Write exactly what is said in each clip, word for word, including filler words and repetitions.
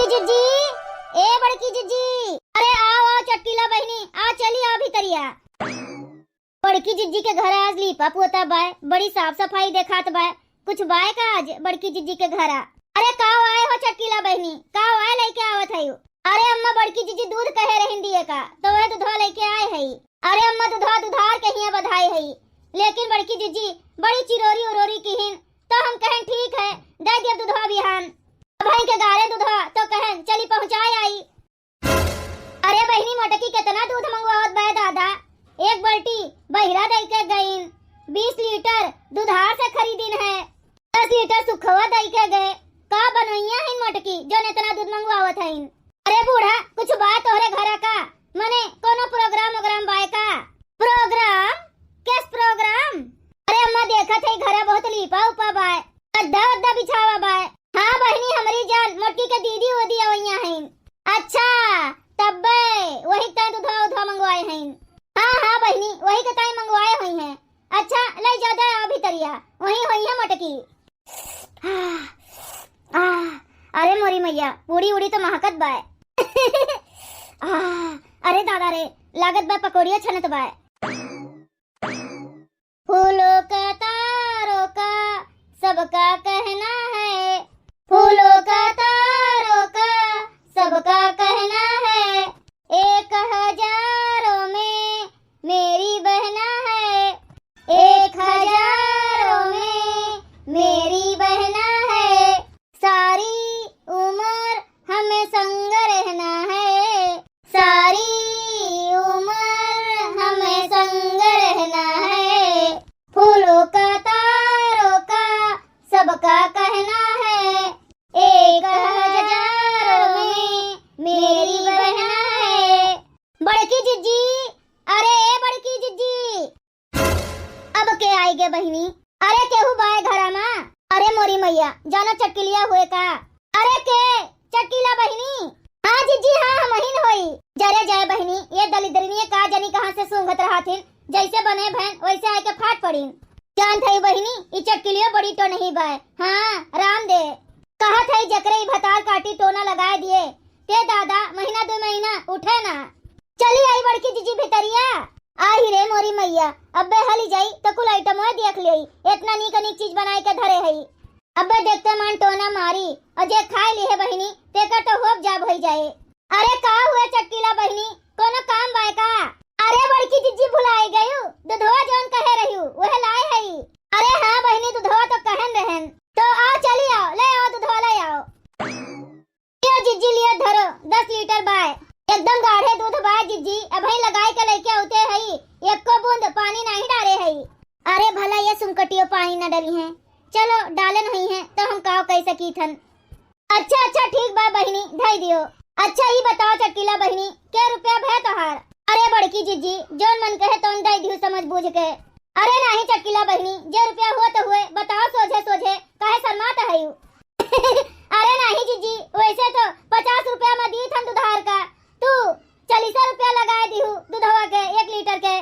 जिज्जी, ए बड़की जिज्जी, अरे आओ, आओ चटकीला बहिनी, आ चली आओ भीतरिया। बड़की जिज्जी के घर आज लीपा पोता बाय, बड़ी साफ सफाई देखात बाय। कुछ बाय का आज बड़की जिज्जी के घरा? अरे का आए हो चटकीला बहिनी, का आए लइके आवत हयू? अरे अम्मा, बड़की जिज्जी दूध कहे रहिन दिए का, तो वह दूधवा लइके आए हई। अरे अम्मा, दूधवा दुधार के हिया बधाई हई, लेकिन बड़की जिज्जी बड़ी चिरोरी उरोरी किहिन, तो हम कहेन ठीक है, दे दिया दूधवा बिहान। अब भाई के गारे दूधवा तो कहेन चली पहुँचाए आई। अरे बहिनी, मोटकी केतना दूध मंगवावत बाय दादा, एक बाल्टी बहिरा दइके गईन, बीस लीटर दुधार से खरीदिन है, दस लीटर सुखवा दइके गए। का बनोइया हईन मोटकी, जोन एतना दूध मंगवावत हईन? अरे बूढ़ा, कुछ बात तोहरे घरा का, मने कोनो प्रोग्राम ओग्राम बाय का? प्रोग्राम? केस प्रोग्राम? अरे अम्मा, देखत है घरा बहुत लीपा उपा बाय, गद्दा उद्दा बिछावा बाय। हाँ बहिनी, हमरी जान, मोटकी के दीदी ओदी अवइया हईन। अच्छा, तब्बे वही के ताई दूधवा उधवा मंगवाए हईन। हाँ हाँ बहिनी, वही के ताई मंगवाए हुई हैं। अच्छा, ले जा दे अभी तरिया, वही हुई है मोटकी। आह, आह, अरे मोरी मैया, पूड़ी उड़ी तो महकत बाय। आह, अरे दादा रे, लागत बा पकौड़िया छनत बाय। फूलों का तारों का सबका कहना है, फूलों का तारों का सबका कहना है, एक हजारों में मेरी बहना है, एक हजारों में मेरी बहना है, सारी उम्र हमें संग रहना है, सारी उम्र हमें संग रहना है। फूलों का तारों का सबका कहना है, एक हजारों में मेरी बहना है। बड़की जिज्जी, अरे ए बड़की जिज्जी, अब के आई गे बहिनी? अरे केहू बाय घरा मा? अरे मोरी मैया, जाना चटकिलिया हुए का? अरे के चटकीला बहिनी? हाँ जिज्जी, हाँ हमहिन होई। जरे जाए बहिनी, ये दलिद्रिनिये का जनी कहाँ से सूंघत रहा थिन, जैसे बने भैन वैसे आए के फाट पड़ीन। जानत हई बहिनी, ई चटकिलियो बड़ी टोनही बाय। हाँ राम दे, कहत हई जकरे ई भतार काटी टोना लगाए दिए, ते दादा महीना दो महीना उठे ना। चली आई बड़की जिज्जी भितरिया। आही रे मोरी मैया, अब्बे हली जाई तो कुल आइटमवे देख लेई, इतना नीक नीक चीज बनाई के धरे हई। अब्बे देखते मान टोना मारी, और जे खाए ली है बहिनी, तेकर तो होब जाब होई जाए। अरे का हुए चटकीला बहिनी, कोनो काम बाय का? अरे बड़की जिज्जी भुलाए गयू, दुधवा जौन कहे रह्यू, वह लाए हई। अरे हाँ बहिनी, दुधवा तो कहन रहन, तो आओ चली आओ, ले आओ दुधवा ले आओ। लियो जिज्जी, लियो धरो, दस लीटर बाय, एकदम गाढ़े दूध बाय जिज्जी, अबहीं लगाई के लइके आउते हई, एको बूंद पानी नाहीं डारे हई। अरे भला ये सुमकटियो पानी न डली हैं, चलो डाले नहीं हैं तो हम काव कह सकी थन। अच्छा अच्छा ठीक बा बहिनी, धई दियो। अच्छा ई बताओ चटकीला बहिनी, के रुपया भय तोहार? अरे बड़की जिज्जी, जौन मन कहे तौन दई दियो समझ बूझ के। अरे नाही चटकीला बहिनी, जे रुपया हुआ तो हुए, बताओ सोझे सोझे, काहे शर्मात हयू? अरे नाही जिज्जी, वैसे तो पचास रुपया में दी थन दुधार का, तू चालीस रुपया लगाए दिहू दुधवा के एक लीटर के।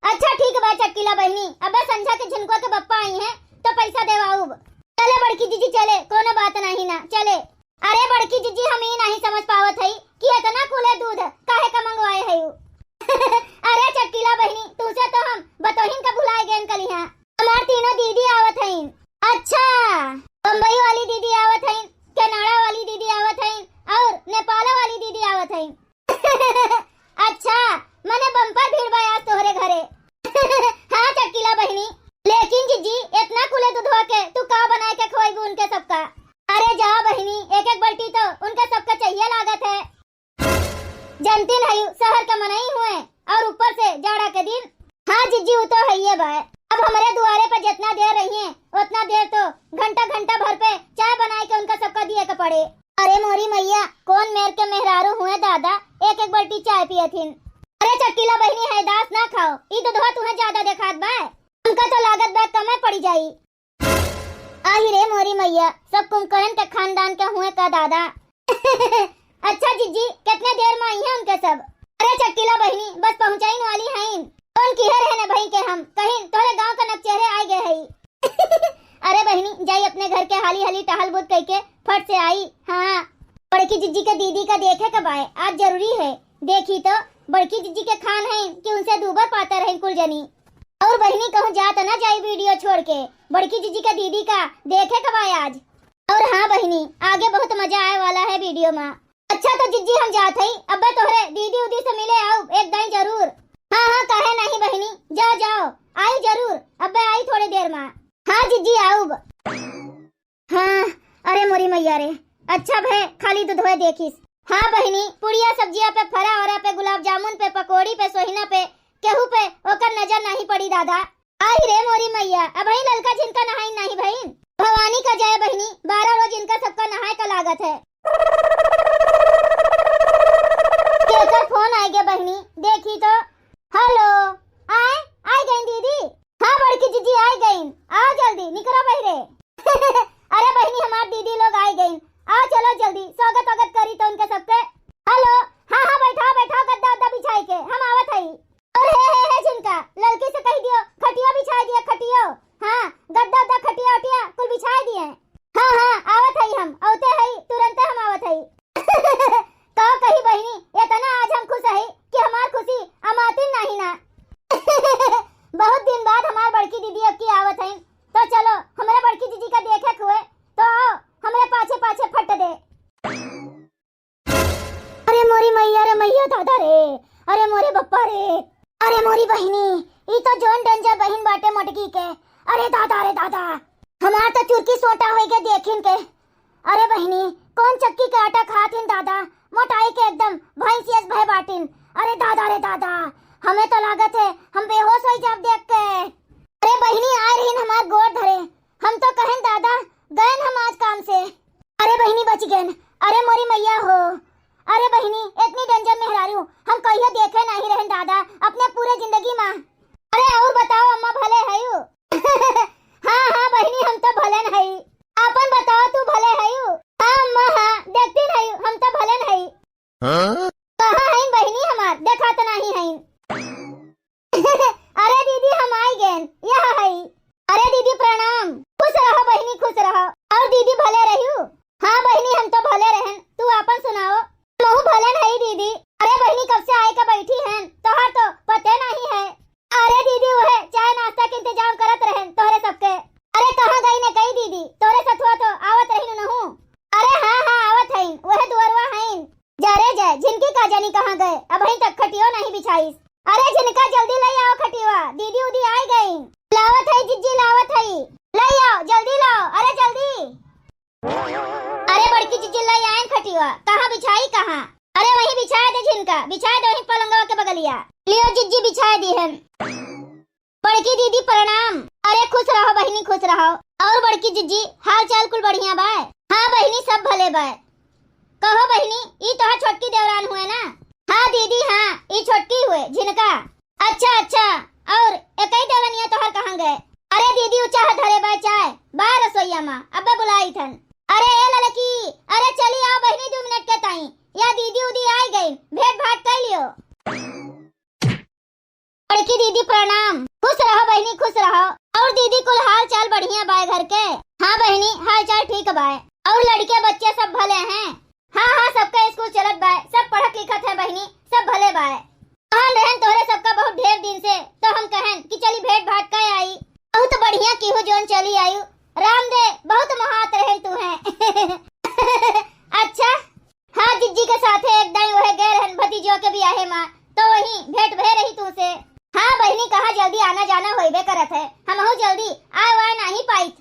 अच्छा ठीक बा चटकीला बहिनी, अबे संझा के झिनकुआ के बप्पा आई हैं तो पैसा देवाऊब। चले बड़की जिज्जी चले, कोनो बात नाही ना, चले। अरे बड़की जिज्जी, हम ई नाही समझ पावत हई कि इतना कुले दूध काहे का मंगवाए हयू? अरे चटकीला बहिनी, तुझसे तो हम बतोहिन का भुलाए गएन कलिहा। हमार तीनों दीदी आवत हईन। अच्छा, बम्बई वाली दीदी आवत हईन, कनाडा वाली दीदी आवत हईन और नेपाल वाली दीदी आवत हईन। अच्छा, मने बम्पर भीड़ बा आज तोहरे घरे। हाँ चटकीला बहिनी, लेकिन जिज्जी इतना कुले दुधवा के तू का बनाए के खवाइबू उनके सबका? अरे जा बहिनी, एक एक बाल्टी तो उनके सबका चाहिए लागत है। जनतिन हयू, शहर के मनई हुए और ऊपर से जाड़ा के दिन। हाँ जिज्जी, वो तो हइये बाय। अब हमरे दुआरे पर जितना देर रहिए, उतना देर तो घंटा घंटा भर पे चाय बनाए के उनका सबका दिए के पड़े। अरे मोरी मैया, कौन मेर के मेहरारू हुए दादा, एक एक बाल्टी चाय पियथिन। अरे चटकीला बहिनी, हैदास ना खाओ, ई दुधवा तुहे ज्यादा देखात बाय, हमका तो लागत बाय कमे पड़ी जाई। आही रे मोरी मैया, सब कुंभकर्ण के खानदान के हुए का दादा। अच्छा जिज्जी, कितने देर में आई हैं उनके सब? अरे चटकीला बहिनी, बस पहुँचाइन वाली हईन। कौन किहे रहे न भई के हम, कहीं तोहरे गाँव का नकचेहरे आए गए हई। अरे बहिनी, जाई अपने घर के हाली हाली टहल बूत कइके फट से आई। हाँ। बड़की जिज्जी के दीदी का देखे के बाय, आज जरूरी है। देखी तो, बड़की जिज्जी के खान है कि उनसे दूबर पातर है कुल जनी। और बहिनी कहूँ जात ना जाई video छोड़ के, बड़की जिज्जी के दीदी का देखे के बाय आज। और हाँ बहिनी, आगे बहुत मजा आए वाला है video में। अच्छा तो जिज्जी हम जात हई, अब्बे तोहरे दीदी उदी से मिले आउब एक दाई जरूर। हाँ हाँ, काहे नहीं बहिनी, जाओ जाओ, आई जरूर, अब्बे आई थोड़े देर में। हाँ जिज्जी आउब। हाँ, अरे मोरी मैया रे, अच्छा भय खाली दुधवे देखिस। हाँ बहिनी, पुड़िया सब्जिया पे, फरा ओरा पे, गुलाब जामुन पे, पकौड़ी पे, सोहिना पे, केहू पे ओकर नजर नहीं पड़ी दादा। आई रे मोरी मैया, अबही ललका झिनका नहाई नहीं भईन। भवानी का जय बहिनी, बारह रोज इनका सबका नहाए का लागत है। केकर फोन आए गे बहिनी, देखी तो। हेलो, आए, आए गईन दीदी। हाँ बड़की जिज्जी, आए गईन, आओ जल्दी, निकरो बहिरे। अरे बहिनी, हमार दीदी लोग आए गईन, आओ चलो जल्दी, स्वागत वागत करी तो उनके सबके। हेलो, हाँ हाँ, बैठाओ बैठाओ, गद्दा उद्दा बिछाई के, हम आवत हई। और हे, हे, हे, झिनका, ललकी से कहि दियो, खटियो बिछाए दिए, खटियो। हाँ, गद्दा उद्दा, खटिया उटिया, कुल बिछाए दिए। हाँ, हाँ, आवत हई हम, औते हई, तुरंते हम आवत हई। तो कही बहिनी, इतना आज हम खुश हई कि हमार खुशी अमातिन नाही ना। बहुत दिन बाद हमार बड़की दीदी अबकी आवत हईन, तो चलो, हमरे बड़की दीदी का देखे के हुए, तो आओ, हमरे पाछे पाछे फट दे। अरे मोरी मैया रे मैया दादा रे, अरे मोरे बप्पा रे, अरे मोरी बहिनी, ई तो जौन danger बहिन बाटे मोटकी के। अरे दादा रे दादा, हमार तो चुरकी सोटा होई के देखिन के। अरे बहिनी, कौन चक्की के आटा खात हिन दादा, मोटाई के एकदम भैंसियस भय बाटिन। अरे दादा रे दादा, हमें तो लागत है हम बेहोश होई जाब देख के। अरे बहिनी, आए रहिन हमार गोड़ धरे, हम तो कहेन दादा, गएन हम आज काम से। अरे बहिनी बच गएन। अरे मोरी मैया हो, अरे बहिनी, इतनी danger मेहरारू हम कहियो देखे नहीं रहेन दादा अपने पूरे जिंदगी मा। अरे और बताओ अम्मा, भले हयू? हाँ हाँ बहिनी, हम तो भलेन हई। आपन बताओ, तू भले हयू? हाँ अम्मा, हाँ, देखती नहीं, हम तो भलेन हई। हाँ? कहाँ हईन बहिनी हमार, देखात नहीं हईन। अरे दीदी, हम आई गएन, यह हई। अरे दीदी प्रणाम, खुश रहो बहिनी, खुश रहो। और दीदी भले रह्यू? हाँ बहिनी, हम तो भले रहेन, तू आपन सुनाओ। महू भलेन हई दीदी। अरे बहिनी, कब से आए के बैठी हन, तोहार तो पते नहीं है। अरे दीदी, वह चाय नाश्ता के इंतजाम करत रहेन तोहरे सबके। अरे कहाँ गई ने कई दीदी, तोरे सथुआ तो आवत रही नहू। अरे हाँ हाँ, आवत हईन, वह दुअरवा हईन। जा रे जा, झिनकी का जानी कहाँ गए, अबहीं तक खटियो नहीं बिछाइस। अरे झिनका, जल्दी लई आओ खटिवा, दीदी उदी आई गई। लावत हई जिज्जी, लावत हई, लई आओ, जल्दी लाओ, अरे जल्दी। अरे बड़की जिज्जी, लई आयन खटिवा, कहाँ बिछाई, कहाँ? अरे वहीं बिछाए दे झिनका, बिछाए दे वहीं पलंगवा के बगलिया। लियो जिज्जी, बिछाए दिहन। बड़की दीदी प्रणाम। अरे खुश रहो बहिनी, खुश रहो। और बड़की जिज्जी, हाल चाल कुल बढ़िया बाय? हाँ बहिनी, सब भले बाय। कहो बहिनी, ई तोहार छोटकी देवरान हुए ना? हाँ दीदी, हाँ, ई छोटकी हुए, झिनका। अच्छा अच्छा, और एकई देवरनिया तोहार कहाँ गए? अरे दीदी, उ चाह धरे बाय, चाय बाय रसोईया मा, अब्बे बुलाई थन। अरे ए ललकी, अरे चली आओ बहिनी, दो मिनट के ताई, या दीदी उदी आई गई, भेंट भाट कर लियो। बड़की दीदी प्रणाम। खुश रहो बहिनी, खुश रहो। और दीदी कुल हाल चाल बढ़िया बाय घर के? हाँ बहिनी, हाल चाल ठीक बाय। और लड़के बच्चे सब भले हैं? हाँ हाँ, सबका स्कूल चलत बाय, सब पढ़त लिखत है बहिनी, सब भले बाय। कहन रहन तोहरे सबका बहुत ढेर दिन से, तो हम कहन कि चली भेंट भाट कर आई। बहुत बढ़िया की हो जोन चली आयु, राम दे बहुत महात रहन तू है। अच्छा, हाँ, जिज्जी के साथे एक दाई वहे गए रहन भतीजो के बियाहे मा, तो वहीं भेंट भे रही तू से। हाँ बहिनी, कहाँ जल्दी आना जाना होइबे करत है, हमहू जल्दी आए वाए नाही पाइत।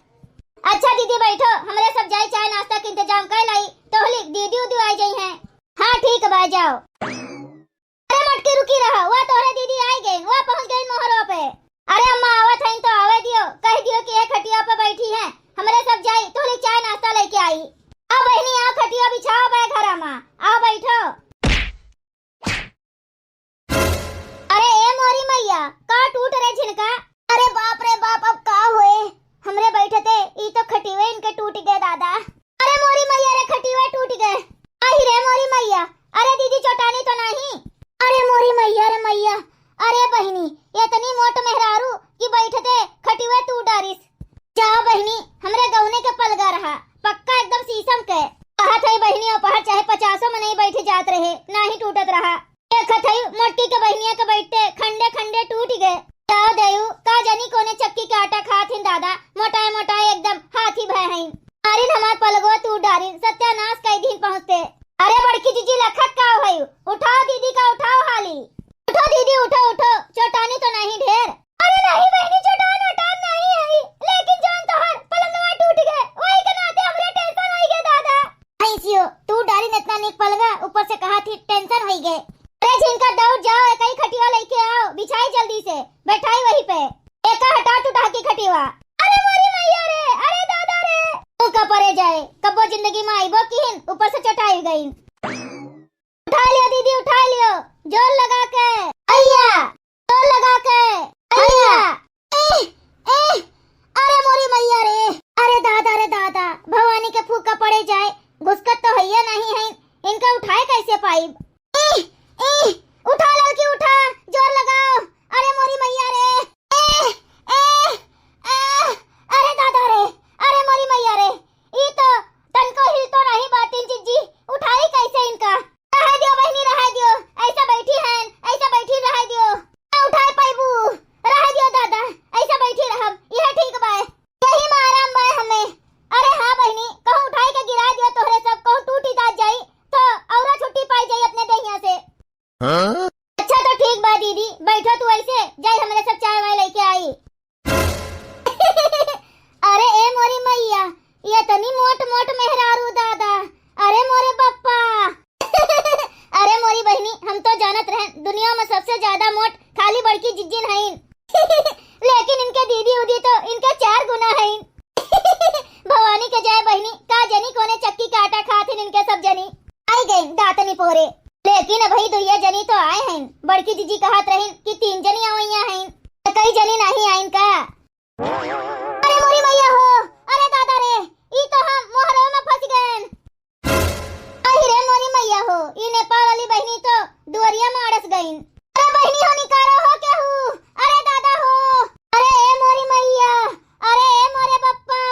अच्छा दीदी बैठो, हमरे सब जाई चाय नाश्ता के इंतजाम कर लाई, तोहली दीदी उदी आ जाई हैं। हाँ ठीक बा, जाओ। अरे मटकी रुकी रहा, वह तोहरे दीदी आई गई, वह पहुँच गई मोहरो पे। अरे अम्मा आवत हईन तो आवे दियो, कह दियो कि एक खटिया पे बैठी हैं, हमरे सब जाई तोहली चाय नाश्ता लेके आई। अब बहिनी आओ खटिया बिछाओ बे घर अम्मा, आओ बैठो। अरे ए मोरी मैया, का टूट रे झिनका? अरे बाप रे बाप, अब का होए? हमरे बैठते ई तो खटिवे इनके टूट गए दादा। अरे मोरी मैया रे, खटिवे टूट गए। आई रे मोरी मैया, अरे दीदी चोटानी तो नहीं? अरे मोरी मैया रे मैया, अरे बहिनी, इतनी मोट मेहरारू कि बैठते खटिवे टूट डारिस। जा बहिनी, हमरे गौने के पलगा रहा, पक्का एकदम शीशम के। कहत थई बहिनी, ओ पहर चाहे पचासो मनई बैठ जात रहे, नाही टूटत रहा। देखत हई, मोटकी के बहिनिया के बैठते खंडे खंडे टूट गए। जाओ देऊ, का जानी कोने चक्की के आटा खात हिन दादा, मोटाए मोटाए एकदम हाथी भय हईन। मारिन हमार पलगो तूर डारिन, सत्यानाश कई दिन पहुँचते। अरे बड़की जीजी लखत का भई, उठाओ दीदी का, उठाओ हाली। उठो दीदी, उठो, उठो, चोटानी तो नहीं ढेर। अरे नहीं बहिनी, चोटान ओटान नहीं है, लेकिन जौन तोहर पलंगवा टूट गए, वही के नाते हमरे tension होई गए दादा। भैंसियो, तू डारिन इतना नीक पलंगा, ऊपर से कहा थी tension होई गए। अरे झिनका दौड़ जाओ, एक ही खटिया लेके आओ, बिछाई जल्दी से, बैठाई वही पे। एका हटा तू ढाकी खटिया। अरे मोरी मैया रे, अरे दादा रे। तू का परे जाए, कब्बो जिंदगी में आइबो किहिन, ऊपर से चोटाई गई। उठा लियो दीदी, उठा लियो, जोर लगा के। अय्या, जोर लगा के। अय्या। एह, एह, अरे मोरी मैया रे, अरे दादा रे दादा, भवानी के फूका पड़े जाए, घुसकत तो हइया नहीं है, इनका उठाए कैसे पाइब? एह, एह, उठा ललकी उठा, जोर लगाओ, अरे मोरी मैया रे। एह, एह, एह, अरे दादा रे, अरे मोरी मैया रे, ई तो तनको हिल तो नहीं बाटिन जीजी, उठाई कैसे इनका? रहे दियो बहिनी, रहे दियो, ऐसा बैठी हैं, ऐसा बैठी रहे दियो, ना उठाए पाइबू, रहे दियो दादा, ऐसा बैठी रहब, यह ठीक बाय, यही में आराम बाय हमें। अरे हाँ बहिनी, कहूँ उठाए के गिरा दियो तोहरे सब, कहूँ टूटी दाद जाई तो औरा छुट्टी पाई जाई अपने देहिया से। हाँ? अच्छा तो ठीक बा दीदी, बैठो तू ऐसे, जाई हमरे सब चाय वाय लेके आई। अरे ए मोरी मैया, ये तनी मोट मोट मेहरारू दादा, अरे मोरे बप्पा। अरे मोरी बहिनी, हम तो जानत रहेन दुनिया में सबसे ज्यादा मोट खाली बड़की जिज्जिन हईन, लेकिन इनके दीदी उदी तो इनके चार गुना हईन। भवानी के जय बहिनी, का जनी कोने चक्की के आटा खात हिन इनके सब जनी। आई गईन दातनी पोरे। लेकिन अबही दुइये जनी तो आए हईन। बड़की जीजी कहत रहिन कि तीन जनी आवइया हईन, त कई जनी नहीं आइन का? अरे मोरी मैया हो, अरे दादा रे, ई तो हम मोहरवा में फंस गएन। अहि रे मोरी मैया हो, ई नेपाल वाली बहिनी तो दुअरिया में अड़स गईन। अरे बहिनी हो, निकारो हो केहू, अरे दादा हो, अरे ए मोरी मैया, अरे ए मोरे बप्पा,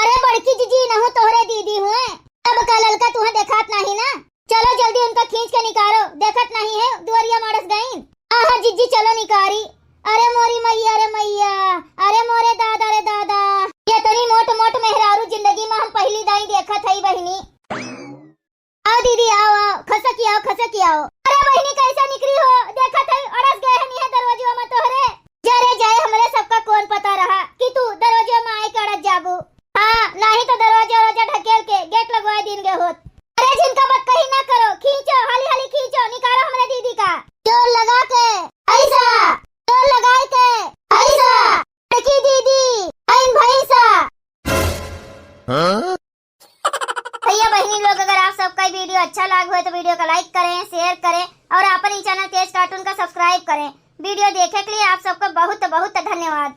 अरे बड़की जीजी नहु तोहरे दीदी हुए, तब का ललका तुहे देखात नाही ना? चलो जल्दी उनका खींच के निकारो, देखत नहीं है दुअरिया माड़स गईन। आहा जिज्जी चलो निकारी। अरे मोरी मैया रे मैया, अरे मोरे दादा रे दादा, ये तनी मोट मोट मेहरारू जिंदगी में हम पहली दाई देखत हई बहिनी। आओ दीदी आओ, आओ, खसकी आओ, खसकी आओ। अरे बहिनी कैसे निकरी हो, देखत हई अड़स गए हन यहाँ दरवाजवा में तोहरे। जा रे जाए, हमरे सबका कौन पता रहा कि तू दरवाजे में आए के अड़स जाबू। हाँ, नाही तो दरवाजा वरवाजा ढकेल के गेट लगवाए दीन गे होत। अरे झिनका बतकही ना करो, खींचो, हाली हाली खींचो, निकालो हमरे दीदी का। जोर लगा के, ऐसा, जोर लगाए के, ऐसा, बड़की दीदी, आइन भैंसा। हाँ? भैया बहिनी लोग, अगर आप सबका ये video अच्छा लाग होए तो video का like करें, share करें और अपन ई channel तेज cartoon का subscribe करें। Video देखे के लिए आप सबको बहुत बहुत धन्यवाद।